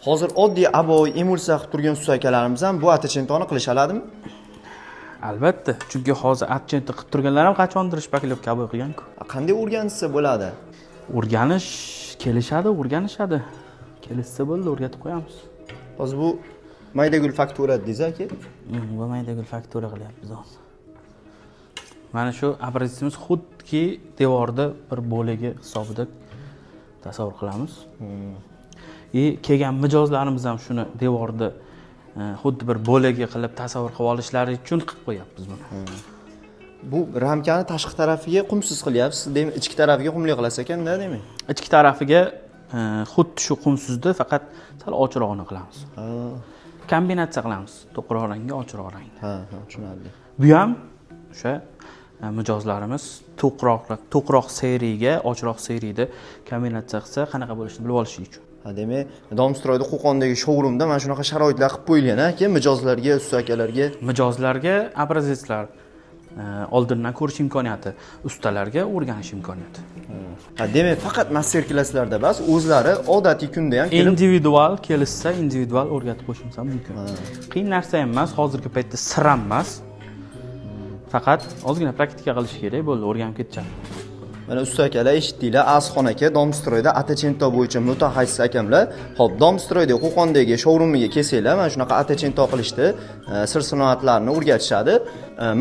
Hozir oddiy обой, emulsiya qilib turgan usta akalarimiz ham bu attachentoni qilisha oladimi? Albatta, chunki hozir attachento qilib turganlar ham qachondir шпаклёвка обой qilgan-ku. Qanday o'rganishsa bo'ladi? O'rganish kelishadi, o'rganishadi. Kelishsa bo'ldi, o'rgatib qo'yamiz. Hozir bu maydagul faktura dedingiz aka? Bu maydagul faktura qilyapmiz hozir. Mana shu образец imiz xuddiki devorda bir bo'lagi hisobida tasavvur qilamiz. И kelgan mijozlarimiz ham shuni devorda xuddi bir bo'lagi qilib tasavvur qilib olishlari uchun qilib qo'yapmiz buni. Bu ramkani tashqi tarafiga qumsiz qilyapsiz, demak ichki tarafiga qumli qilasiz ekanda, demak. Ichki tarafiga xuddi shu qumsizda, faqat sal ochiqrog'ini qilamiz. Kombinatsiya qilamiz, to'qroq rangga ochiqroq rangni. Ha, ha, tushunarli. Bu ham o'sha mijozlarimiz to'qroq серый ga ochiqroq серый da kombinatsiya qilsa qanaqa bo'lishini bilib olishi uchun. Ha, demak, Domstroyda Qo'qondagi showroomda mana shunaqa sharoitlar qilib qo'yilgan, aka, mijozlarga, usta akalarga. Mijozlarga образец lar oldindan ko'rish imkoniyati, ustalarga o'rganish imkoniyati. Ha, demak, faqat master klasslarda emas, o'zlari odatiy kunda ham kelib individual kelishsa, individual o'rgatib qo'yishimiz ham mumkin. Qiyin narsa ham emas, hozirgi paytda sir ham emas. Faqat ozgina praktika qilish kerak, bo'ldi, o'rganib ketishadi. Mana usta akalar eshitdinglar, Azxon aka Domstroyda attachento bo'yicha mutaxassis akamlar. Xo'p, Domstroyda Qo'qondagi showroomiga kelsanglar, mana shunaqa attachento qilishdi, sir sinoatlarni o'rgatishadi.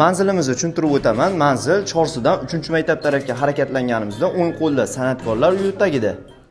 Manzilimizni tushuntirib o'taman. Manzil Chorsudan 3-maktab tarafga harakatlanganimizda o'ng qo'lda san'atkorlar uyi tagida.